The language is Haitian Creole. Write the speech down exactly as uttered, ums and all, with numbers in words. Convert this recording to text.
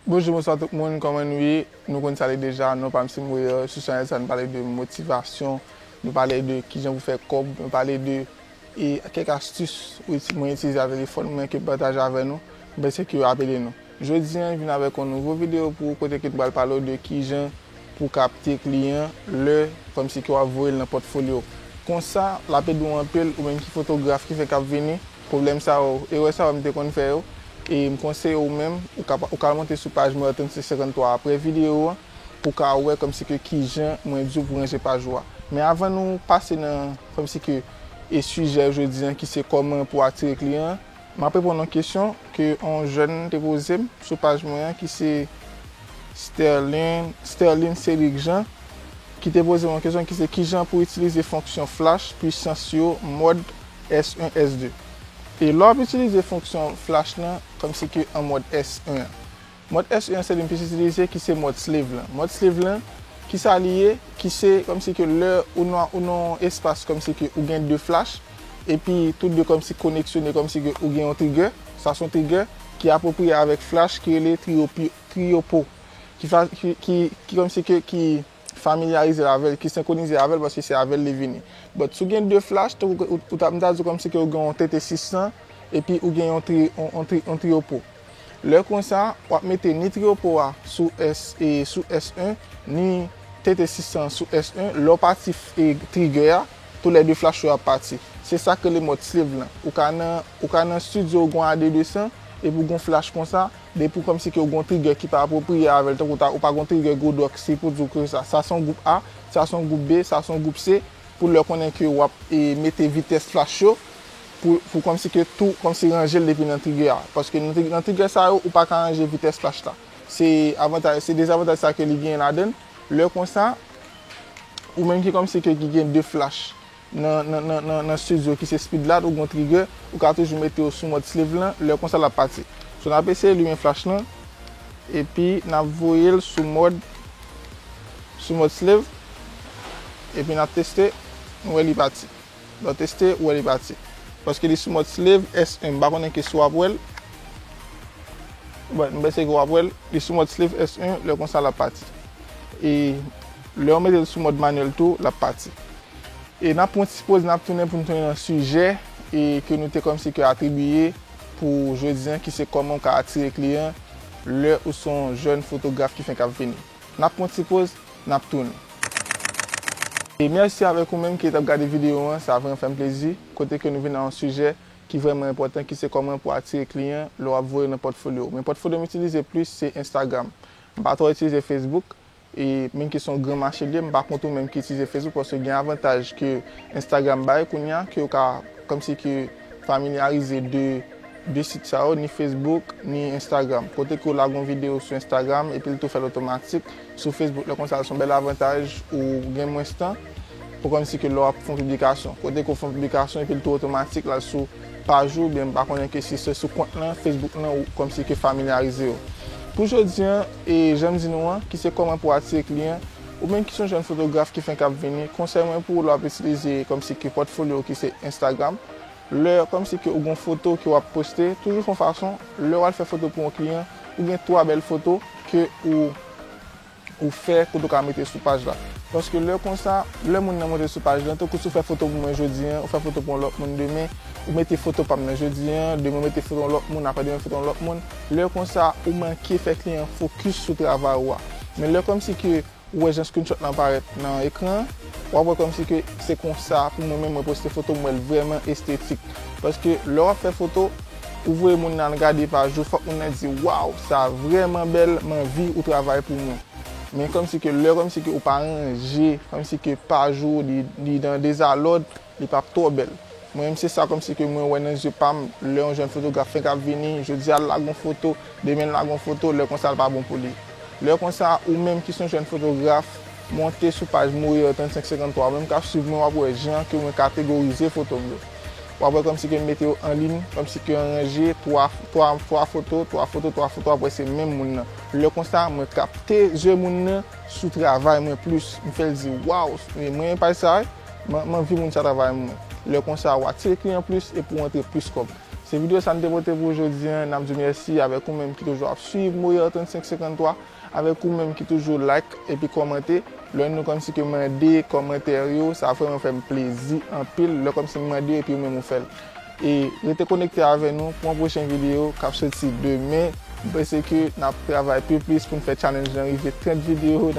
Bonjou, bonswa tout moun, kòman nou ye? Nou konn sa l ye deja, non pa m se Moyer, sou chanèl sa nou pale de motivasyon, nou pale de kijan pou fè kòb, nou pale de e kèk astis ou iti-, mwen itilize a telefòn mwen ke m pataje avè nou, m panse ke yo ap ede nou. Jodi an, m vin avèk yon nouvo videyo pou ou kote ke m pral pale w de kijan pou w kapte kliyan lè kòmsi ke w ap voye l nan pòtfolyo. Konsa, l ap ede w anpil, ou menm ki fotograf ki fenk ap vini, pwoblèm sa yo, erè sa yo m te konn fè yo, e m konseye ou menm, ou ka, ou ka al monte sou paj mwen trannsenk senkanntwa apre videyo an, pou w ka wè kòmsi ke kijan mwen di w pou ranje paj ou a. Men avan nou pase nan kòmsi ke e sijè jodi an ki se kòman pou atire kliyan, m ap reponn yon kesyon ke yon jèn te poze m sou paj mwen an ki se Sterlin, Sterlin Cédric Jean, ki te poze m yon kesyon ki se kijan pou itilize fonksyon flash pwisans yo mòd S en, S de. E lè w ap itilize fonksyon flash lan kòmsi ke an mòd S en an. Mòd S en an se li m plis itilize ki se mòd slave lan. Mòd slave lan, ki sa li ye? Ki se kòmsi ke lè ou nan, ou nan yon espas kòmsi ke ou gen de flash, epi tou de kòmsi koneksyone kòmsi ke ou gen yon trigger, sa se yon trigger ki apwopriye avèk flash ki rele trio pi-, trio po, ki fa-, ki, ki, ki kòmsi ke, ki familyarize l avè l, ki senkwonize avè l, paske se avè l li vini. But si w gen de flash, tankou ke ou, ou ta, m ta di w kòmsi ke ou gen yon T T sis san, epi ou gen yon tri-, yon, yon tri-, yon trio po. Lè konsa, w ap mete ni trio po a sou S, e sou S en, ni T T sis san sou S en, lè w pati f-, e trigger a, toulède flash yo ap pati. Se sa k rele mòd slave lan. Ou ka nan, ou ka nan studio, ou gon A D de san, epi w gon flash konsa, depi w kòmsi ke w gon trigger ki pa apwopriye avè l, tankou ta, ou pa gon trigger gwo dòk, si pou di w ke sa, sa se yon gwoup A, sa se yon gwoup B, sa se yon gwoup C, pou lè konnen ke w ap, e, mete vitès flash yo, pou, pou kòmsi ke tou, kòmsi ranje l depi nan trigger a. Paske nan tri-, nan trigger sa yo, ou pa ka ranje vitès flash la. Se avantaj, se dezavantaj sa ke li genyen ladan l. Lè konsa, ou menm ki kòmsi ke ki gen de flash nan, nan, nan, nan, nan studio ki se speed lat, ou gon trigger, ou ka toujou mete yo sou mòd slave lan, lè konsa l ap pati. So, n ap eseye limen flash lan, epi n ap voye l sou mòd, sou mòd slave, epi n ap teste, nou wè li pati. Lè w teste, ou wè li pati. Paske li sou mòd slave S en, m pa konnen ke si w ap wè l. Bon, m panse ke w ap wè l, li sou mòd slave S en, lè konsa l ap pati. E lè w mete l sou mòd manyèl tou, l ap pati. E n ap pran yon ti poz, n ap tounen pou n tounen nan sijè e ke nou te kòmsi ke atribiye pou jodi an, ki se kòman w ka atire kliyan lè ou se yon jèn fotograf ki fenk ap vini. N ap pran yon ti poz, n ap tounen. E mèsi avèk ou menm ki t ap gade videyo an, sa vrèman fè m plezi, kote ke nou vin nan yon sijè ki vrèman enpòtan, ki se kòman pou atire kliyan lè w ap voye nan pòtfolyo w. Men pòtfolyo m itilize plis se Instagram. M pa twò itilize Facebook, e menm ki se yon gran mache l ye, m pa kont ou menm ki itilize Facebook, paske gen avantaj ke Instagram bay kounye a, ke w ka kòmsi ke familyarize de, de sit sa yo, ni Facebook, ni Instagram. Kote ke w lage yon videyo sou Instagram, epi l tou fè l otomatik sou Facebook. Lè konsa, se yon bèl avantaj, ou gen mwens tan, pou kòmsi ke lè w ap fè yon piblikasyon. Kote ke w fè yon piblikasyon, epi l tou otomatik, l al sou paj ou, oubyen m pa konnen ke si se sou kont lan, Facebook lan, ou kòmsi ke familyarize yo. Pou jodi an, e jan m di nou an, ki se kòman pou atire kliyan, ou menm ki se yon jèn fotograf ki fenk ap vini, konsèy mwen pou ou lè w ap itilize kòmsi ke pòtfolyo ki se Instagram, lè kòmsi ke ou gon foto ke w ap poste, toujou fè yon fason, lè w al fè foto pou yon kliyan, ou gen twa bèl foto ke ou ou fè kote w ka mete sou paj la. Paske lè konsa, lè moun nan monte sou paj la, tankou si w fè foto pou mwen jodi an, ou fè foto pou yon lòt moun demen, ou mete foto pa m nan jodi an, demen w mete foto yon lòt moun, aprè demen foto yon lòt moun, lè konsa, ou manke fè kliyan fokis sou travay ou a. Men lè kòmsi ke ou wè jan screenshot lan parèt nan ekran an, w ap wè kòmsi ke se konsa pou mwen menm mwen poste foto m, wè l vrèman estetik. Paske lè w ap fè foto, ou voye moun nan al gade paj ou, fòk moun nan di, "Waw, sa vrèman bèl, m anvi ou travay pou mwen." Men kòmsi ke lè kòmsi ke ou pa ranje, kòmsi ke paj ou li, li nan dezalòd, li p ap twò bèl. Mwen menm se sa kòmsi ke mwen wè nan zye pa m, lè yon jèn fotograf fenk ap vini, jodi a l lage yon foto, demen l lage yon foto, lè konsa l pa bon pou li. Lè konsa, ou menm ki se yon jèn fotograf, monte sou paj Moyer trannsenk senkanntwa, ou menm k ap swiv mwen, w ap wè jan ke mwen kategorize foto m yo. W ap wè kòmsi ke m mete yo an liy, kòmsi ke an ranje, twa, twa, twa foto, twa foto, twa foto, w ap wè se menm moun nan. Lè konsa, mwen kapte zye moun nan sou travay mwen plis. M fè l di, "Waw, mwen renmen paj sa wi, m, m anvi moun sa travay mwen." Lè konsa, w atire kliyan plis epi w antre plis kòb. Se videyo sa n te pote pou jodi a. N ap di w mèsi avèk ou menm ki toujou ap swiv Moyar trannsenk senkanntwa, avèk ou menm ki toujou like epi kòmante. Lè nou kòmsi ke mande kòmantè yo, sa vrèman fè m plezi anpil. Lè kòmsi m mande epi ou menm ou fè l. E rete konekte avè nou pou yon pwochen videyo k ap soti demen. M panse ke n ap travay pi plis pou n fè challenge lan rive trant videyo.